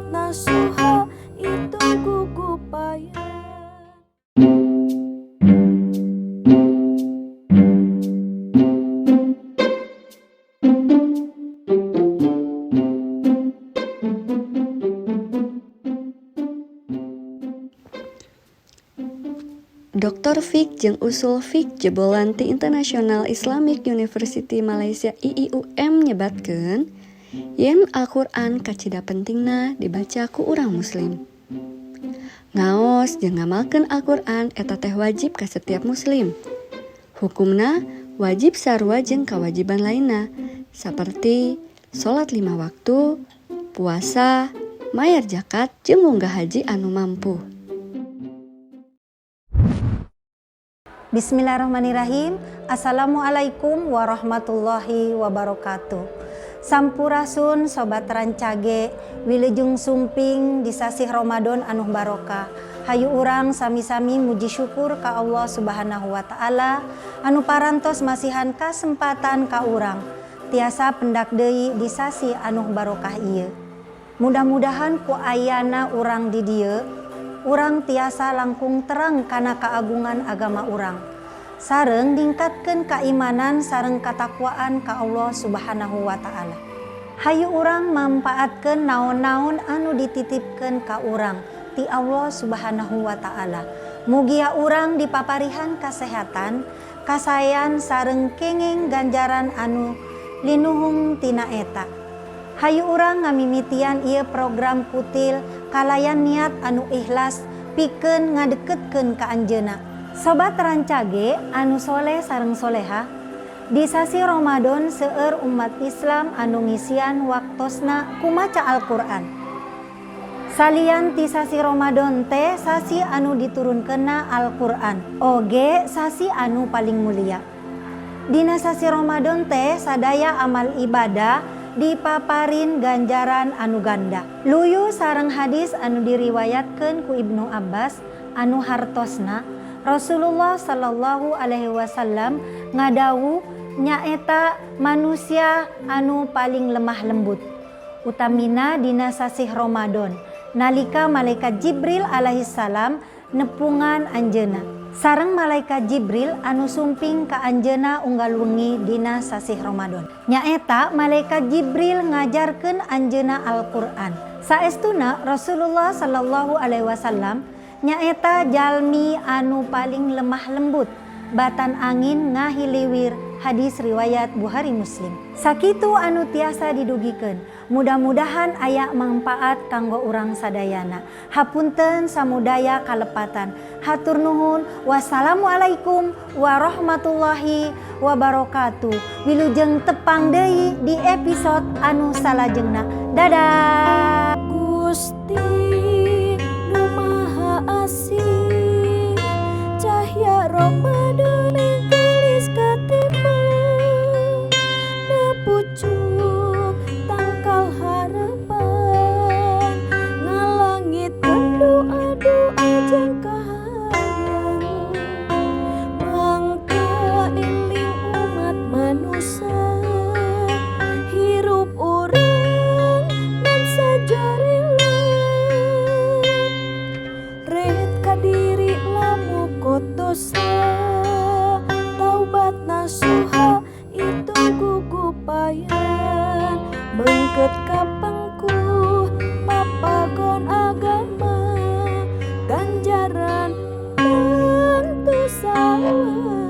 Taubat nasuha itu gugupayan. Dr. Fiqh jeung Usul Fiqh jebolan ti International Islamic University Malaysia IIUM nyebatkeun yen Al-Qur'an kacida pentingna dibaca ku urang muslim. Ngaos jeung ngamalkeun Al-Qur'an eta teh wajib ka setiap muslim. Hukumna wajib sarua jeung kawajiban lainna saperti salat 5 waktu, puasa, mayar zakat jeung munggah haji anu mampu. Bismillahirrahmanirrahim. Assalamualaikum warahmatullahi wabarakatuh. Sampurasun sobat rancage, wilujeng sumping di sasih Ramadan anu barokah. Hayu urang sami-sami muji syukur ka Allah Subhanahu wa taala anu parantos masihan kasempatan ka urang tiasa pendak deui di sasih anu barokah ieu. Mudah-mudahan ku ayana urang di dieu urang tiasa langkung terang kana keagungan agama urang. Sareng ningkatkeun keimanan sareng katakwaan ka Allah Subhanahu wa taala. Hayu urang manfaatkeun naon-naon anu dititipkeun ka urang ti Allah Subhanahu wa taala. Mugia urang dipaparihan kasehatan, kasayan sareng kenging ganjaran anu linuhung tina eta. Hayu urang ngamimitian ieu program kutil kalayan niat anu ikhlas pikeun ngadeketkeun ka anjeunna. Sobat rancage anu soleh sareng soleha, di sasi Ramadan seueur umat Islam anu ngisian waktosna ku maca Al-Qur'an. Salian ti sasi Ramadan teh sasi anu diturunkeunna Al-Qur'an, oge sasi anu paling mulia. Dina sasi Ramadan teh sadaya amal ibadah dipaparin ganjaran anu ganda. Luyu sareng hadis anu diriwayatkeun ku Ibnu Abbas anu hartosna Rasulullah sallallahu alaihi wasallam ngadawu nyaeta manusia anu paling lemah lembut utamina dina sasih Ramadan nalika malaikat Jibril alaihi salam nepungan anjeunna sareng malaikat Jibril anu sumping ka anjeunna unggal wengi dina sasih Ramadan. Nyaeta malaikat Jibril ngajarkeun anjeunna Al-Qur'an. Saestuna Rasulullah sallallahu alaihi wasallam nyaeta jalmi anu paling lemah lembut batan angin ngahiliwir, hadis riwayat Bukhari Muslim. Sakitu anu tiasa didugikeun. Mudah-mudahan aya manfaat kanggo urang sadayana. Hapunten samudaya kalepatan. Hatur nuhun. Wassalamualaikum warahmatullahi wabarakatuh. Wilujeng tepang deui di episode anu salajengna. Dadah. Gusti nu Maha Asih, cahya Ramadan menggelis katima, pucuk tangkal harapan, ngalangitkeun doa-doa jeung kahayang, mangka eling umat manusia, hirup urang ngan sajarela, ret ka diri lamukot dosa, taubat nasuha itu gugupayan, mengket kapengku papagon agama, ganjaran tentu salah.